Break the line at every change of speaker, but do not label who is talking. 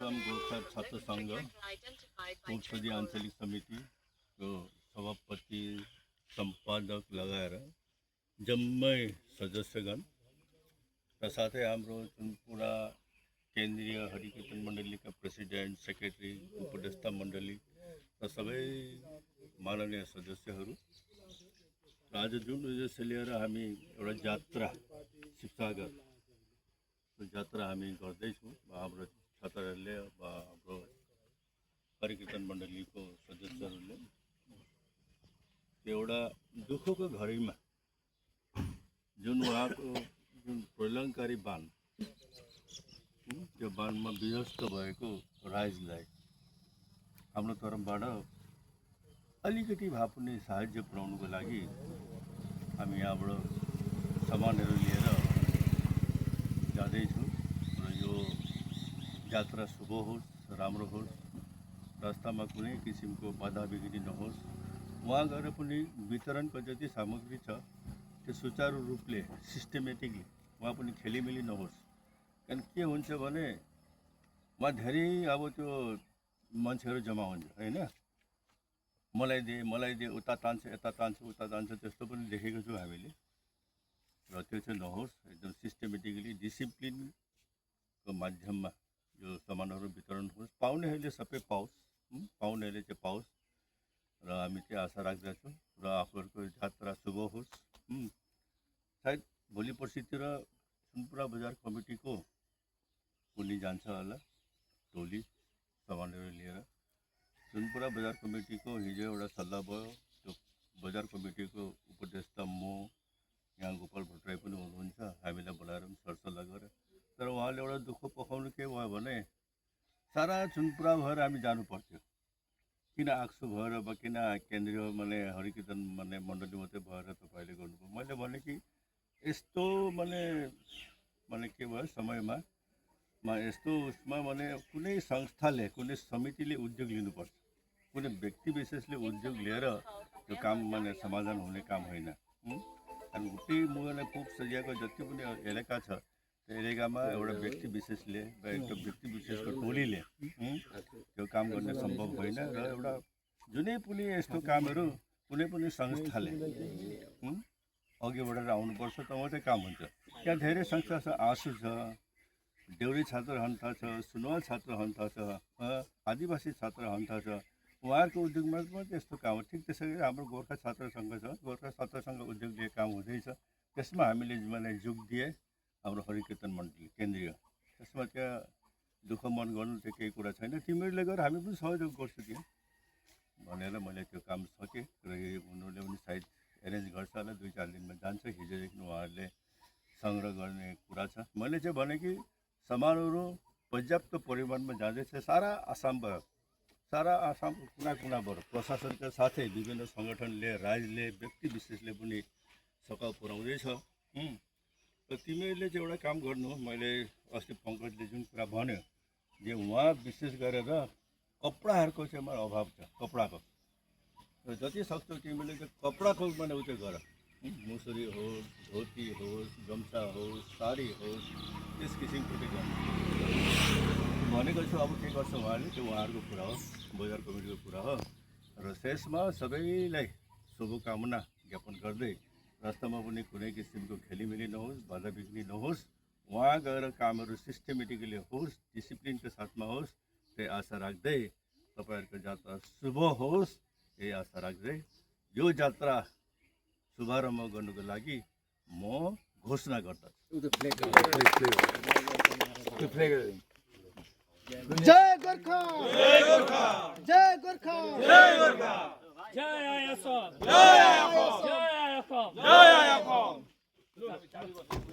असम गोर्खा छात्र संघ संसदीय आञ्चलिक समितिको सभापति सम्पादक लगाएर जम्मै सदस्यगण र साथै हाम्रो जुन पुरा केन्द्रीय हरिकीर्तन मण्डलीका प्रेसिडेन्ट सेक्रेटरी उपदेष्टा मण्डली र सबै माननीय सदस्यहरू आज जुन उद्देश्य लिएर हामी एउटा यात्रा शिवसागर यात्रा हामी गर्दैछौँ हाम्रो छात्रहरूले हाम्रो हरिकीर्तन मण्डलीको सदस्यहरूले एउटा दुःखको घडीमा जुन उहाँको जुन प्रलङ्कारी बाण त्यो बाणमा विध्वस्त भएको राजलाई हाम्रो तर्फबाट अलिकति भए पनि साहाय्य पुर्याउनुको लागि हामी यहाँबाट सामानहरू लिएर जाँदैछौँ र यो यात्रा शुभ होस्, राम्रो होस्, रास्तामा कुनै किसिमको बाधा बिघ्नी नहोस्। वहाँ गएर पनि वितरणको जति सामग्री छ त्यो सुचारू रूपले सिस्टमेटिकली वहाँ पनि खेलिमेली नहोस्। कारण के हुन्छ भने वहाँ धेरै अब त्यो मान्छेहरू जम्मा हुन्छ हैन, मलाई दे उता तान्छ यता तान्छ उता तान्छ त्यस्तो पनि देखेको छु हामीले। र त्यो चाहिँ नहोस्, एकदम सिस्टमेटिकली डिसिप्लिनको माध्यममा यो सामानहरू वितरण होस्, पाउनेहरूले सबै पाओस्, पाउनेहरूले चाहिँ पाओस् र हामी त्यो आशा राख्दछौँ र आफूहरूको यात्रा शुभ होस्। सायद भोलि पर्सितिर सुनपुरा बजार कमिटीको कुनै जान्छ होला टोली सामानहरू लिएर। सुनपुरा बजार कमिटीको हिजो एउटा सल्लाह भयो, त्यो बजार कमिटीको उपदेष्टा म यहाँ गोपाल भट्टराई पनि हुनुहुन्छ, हामीलाई बोलाएर पनि सरसल्लाह गरेर। तर उहाँले एउटा दुःख पोखाउनु के भयो भने सारा चुनपुरा भएर हामी जानु पर्थ्यो, किन आक्सु भएर वा किन केन्द्रीय माने हरिकीर्तन माने मण्डली मात्रै भएर तपाईँले गर्नुभयो। मैले भने कि यस्तो माने के भयो समयमा यस्तो उसमा माने कुनै संस्थाले कुनै समितिले उद्योग लिनुपर्छ, कुनै व्यक्ति विशेषले उद्योग लिएर त्यो काम माने समाधान हुने काम होइन। अनि गोटे मुगले पुग सजियाको जति पनि इलाका छ त्यो इलाकामा एउटा व्यक्ति विशेषले वा एउटा व्यक्ति विशेषको टोलीले त्यो काम गर्ने सम्भव होइन। र एउटा जुनै पनि यस्तो कामहरू कुनै पनि संस्थाले अघि बढेर आउनुपर्छ तब चाहिँ काम हुन्छ। त्यहाँ धेरै संस्था छ, आँसु छ, देउरी छात्र हन्था छ, सुनवाल छात्र हन्था छ, आदिवासी छात्र हन्था छ, उहाँहरूको उद्योगमा पनि त्यस्तो काम हो। ठिक त्यसै गरी हाम्रो गोर्खा छात्र सङ्घ छ, गोर्खा छात्र सङ्घ उद्योगले काम हुँदैछ, त्यसमा हामीले माने जोग दिए हाम्रो हरिकीर्तन मण्डली केन्द्रीय, त्यसमा त्यहाँ दुःख मन गर्नु चाहिँ केही कुरा छैन, तिमीहरूले गएर हामी पनि सहयोग गर्छु त्यो भनेर मैले त्यो काम सकेँ। र उनीहरूले पनि सायद एरेन्ज गर्छ होला, 2-4 दिनमा जान्छ। हिजोदेखि उहाँहरूले सङ्ग्रह गर्ने कुरा छ। मैले चाहिँ भने कि सामानहरू पर्याप्त परिमाणमा जाँदैछ। सारा आसामको कुना कुनाबाट प्रशासनका साथै विभिन्न सङ्गठनले, राज्यले, व्यक्ति विशेषले पनि सघाउ पुर्याउँदैछ। र तिमीहरूले चाहिँ एउटा काम गर्नु, मैले अस्ति पङ्कजले जुन कुरा भन्यो जे उहाँ विशेष गरेर कपडाहरूको चाहिँ मलाई अभाव छ, कपडाको। र जति सक्छौ तिमीले चाहिँ कपडाको माने उयो गर, मुसुरी होस्, धोती होस्, गम्छा होस्, साडी होस्, त्यस किसिमको चाहिँ गर्नु भनेको छु। अब के गर्छ उहाँले त्यो उहाँहरूको कुरा हो, बजार कमिटीको कुरा हो। र शेषमा सबैलाई शुभकामना ज्ञापन गर्दै रास्तामा पनि कुनै किसिमको खेलिमेली नहोस्, बाधा बिघ्नी नहोस्, वहाँ गएर कामहरू सिस्टमेटिकली होस्, डिसिप्लिनको साथमा होस्, त्यही आशा राख्दै तपाईँहरूको यात्रा शुभ होस् यही आशा राख्दै यो यात्रा शुभारम्भ गर्नुको लागि म घोषणा गर्दछु।
जय गोर्खा, जय गोर्खा, जय गोर्खा, जय गोर्खा, जय असम, जय